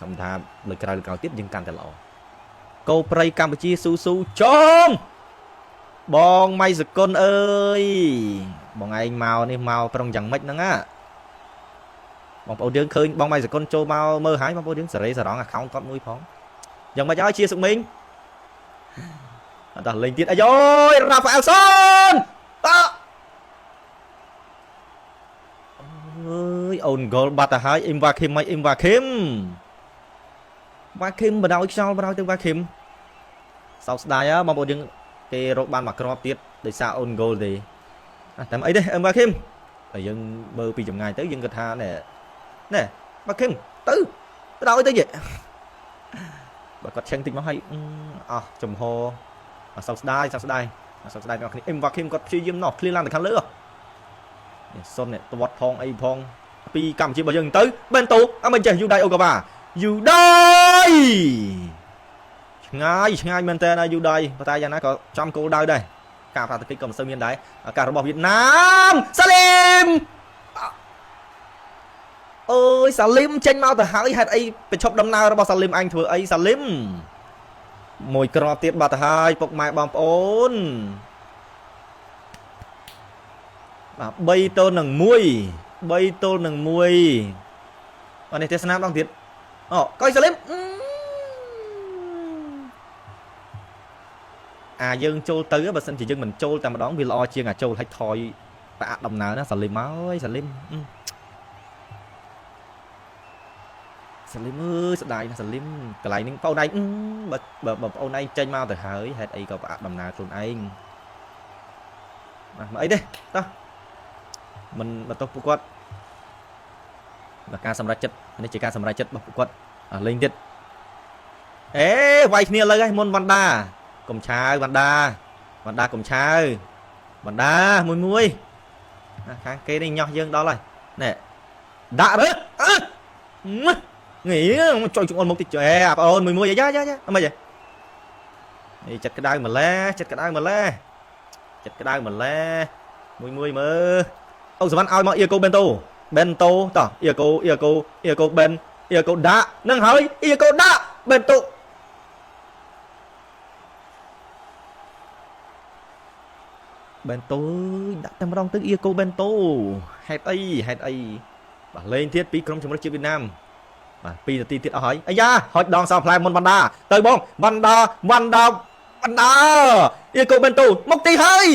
ខំថាលើក្រោយលើក្រោយទៀតយើងកាន់តែល្អកោប្រៃកម្ពុជាស៊ូស៊ូចងបងម៉ៃសកុនអើយបងឯងមកនេះមកប្រុងយ៉ាងម៉េចហ្នឹងណាបងប្អូនយើងឃើញបងម៉ៃសកុនចូលមកមើលហើយបងប្អូនយើងសេរីសរង account គាត់មួយផងយ៉ាងម៉េចហើយជាសុកមីងអត់ដល់លេងទៀតអាយយរ៉ាហ្វាអែលសុនអើយអូនហ្គោលបាត់ទៅហើយអ៊ីមវ៉ាឃីមមិនអ៊ីមវ៉ាឃីមវ៉ាឃីមបដ ாய் ខ្យល់បដ ாய் ទៅវ៉ាឃីមសោកស្ដាយហ៎បងប្អូនយើងគេរកបានមួយគ្រាប់ទៀតដោយសារអូនហ្គោលទេតែមិនអីទេអ៊ីមវ៉ាឃីមតែយើងមើលពីចម្ងាយទៅយើងគិតថាណែណែវ៉ាឃីមទៅបដ ாய் ទៅយេបើគាត់ឆឹងតិចមកហើយអស់ចំហសោកស្ដាយសោកស្ដាយសោកស្ដាយបងប្អូនអ៊ីមវ៉ាឃីមគាត់ព្យាយាមណោះឃ្លៀឡើងទៅខាងលើនេះសុននេះទាត់ផងអីផងពីកម្ពុជារបស់យើងទៅបេនតូអមិនចេះយូដៃអូកាវ៉ាយូដៃឆ្ងាយឆ្ងាយមែនតើយូដៃប៉ុន្តែយ៉ាងណាក៏ចំគោលដៅដែរការប្រតិកិច្ចក៏មិនសូវមានដែរឱកាសរបស់វៀតណាមសាលីមអើយសាលីមចេញមកទៅហើយហេតុអីប្រឈប់ដំណើររបស់សាលីមអញធ្វើអីសាលីមមួយក្របទៀតបាត់ទៅហើយពុកម៉ែបងប្អូនបាទ3ទល់នឹង1 3ទល់នឹង1បាទនេះទេសនាម្ដងទៀតអូកុយសាលីមអាយើងចូលទៅបើសិនជាយើងមិនចូលតែម្ដងវាល្អជាងអាចូលឲ្យថយបាក់ដំណើរណាសាលីមអើយសាលីមសាលីមអើយស្ដាយណាសាលីមកន្លែងនេះបងអូនឯងបើបងប្អូនឯងចេញមកទៅហើយហេតុអីក៏បាក់ដំណើរខ្លួនឯងបាទមកអីទេតោះមិនបន្ទោសពួកគាត់បាទការសម្រេចចិត្តនេះជាការសម្រេចចិត្តរបស់ពួកគាត់លេងទៀតអេវាយគ្នាលើហើយមុនវណ្ដាកុំឆាវវណ្ដាវណ្ដាកុំឆាវវណ្ដាមួយមួយខាងគេនេះញោះយើងដល់ហើយណែដាក់រើអឺងាចុយចង្អុលមុខតិចអេអាបងអូនមួយមួយយ៉ាយ៉ាយ៉ាអមិនហ៎នេះចិត្តក្តៅម្លេះចិត្តក្តៅម្លេះចិត្តក្តៅម្លេះមួយមួយមើលអូសវណ្ណឲ្យមកអ៊ីកូបេនតូបេនតូតោះអ៊ីកូអ៊ីកូអ៊ីកូបេនអ៊ីកូដាក់នឹងហើយអ៊ីកូដាក់បេនតូបេនតូដាក់តែម្ដងទៅអ៊ីកូបេនតូហេតុអីហេតុអីបាទលេងទៀតពីក្រុមជម្រើសជាតិវៀតណាមបាទ2នាទីទៀតអស់ហើយអាយ៉ាហុចដងសោផ្លែមុនវណ្ដាទៅបងវណ្ដាវណ្ដាវណ្ដាអ៊ីកូបេនតូមកទីហើយ